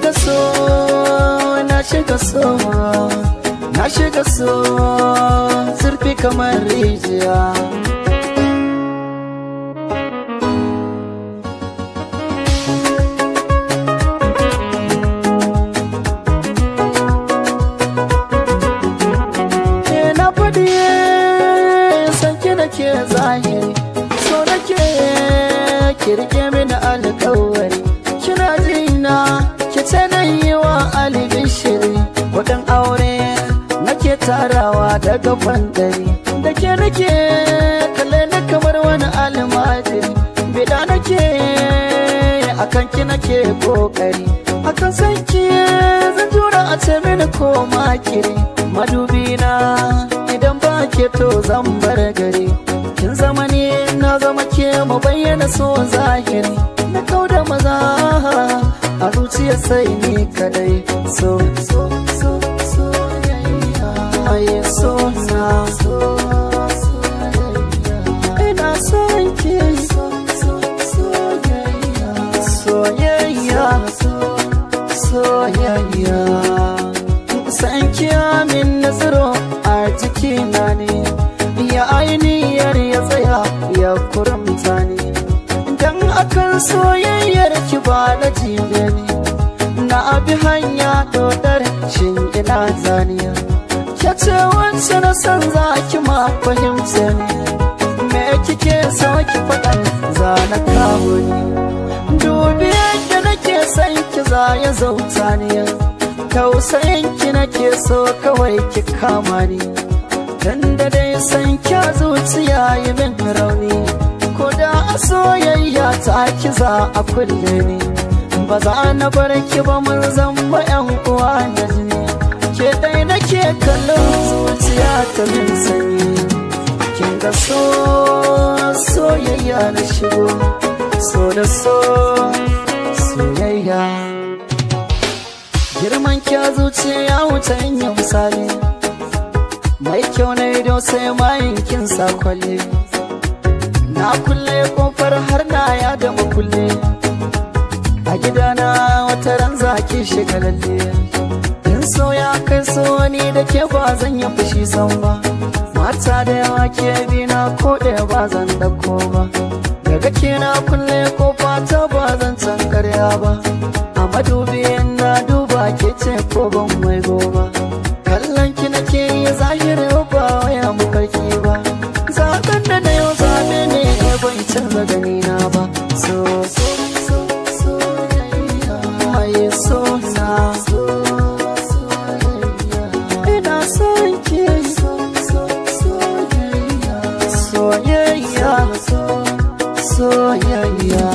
shiga so, na shiga so, na shiga so, zurfi kamar rijiya. Na faɗi sanki nake zahiri, so nake ki rike mini alƙawari. Kina jina ki ce na yi wa albishiri, kuɗin aure nake tarawa daga fandari. Da ke nake kalle na kamar wani almajiri, bida nake akan ki nake kokari. Akan sanki zan jura a ce mini ko makiri. Madubi na idan ba ke to zan bar gari. Kin zama ni na zama ke, mu bayyana so zahiri. Na kauda maza a zuciya sai ni kadai. So so so soyayya, aye so na so soyayya, ina son ki. So so soyayya, soyayya so soyayya. San ki amin nazaro a jikina ne, ya ainihiyar ya tsaya ya kuramta ne. Dan akan soyayyar ki ba na jibe ne, na abi hanya dodar shin ina zaniya. Ke ce wacce na san za ki ma fahimta ne, me kike so ki faɗan za na kawo ni. Dubi yadda nake son ki za ya zauta ni, tausayin ki nake so kawai ki kama ni. Dan da dai san ki a zuciya yi min rauni, ko da a soyayya ta ki za a kulle ni. Ba za na bar ki ba mun zama yan uwa da jini. Ke dai nake kallon zuciya ta min sanyi. Kin ga so soyayya na shigo, so da so soyayya. Girman ki a zuciya ya wuce in yi misali, mai kyau na ido sai mayin kin sa kwalle. Na kulle kofar har na ya da makulle, a gidana wata ran zaki shiga lalle. In so ya kai so ni da ke ba zan yi fushi san ba, mata da yawa ke bi na ko ɗaya ba zan ɗauko ba. Daga ke na kulle kofa ta ba zan can karya ba, a madubi na duba ke ce ko ban mai goba. Kallon ki nake yi zahiri ba waya mafarki ba, zaɓen da na yau zaɓe ne bai canza gani na ba. So so so soyayya, aye so na so soyayya, ina son ki. So so soyayya, soyayya so soyayya.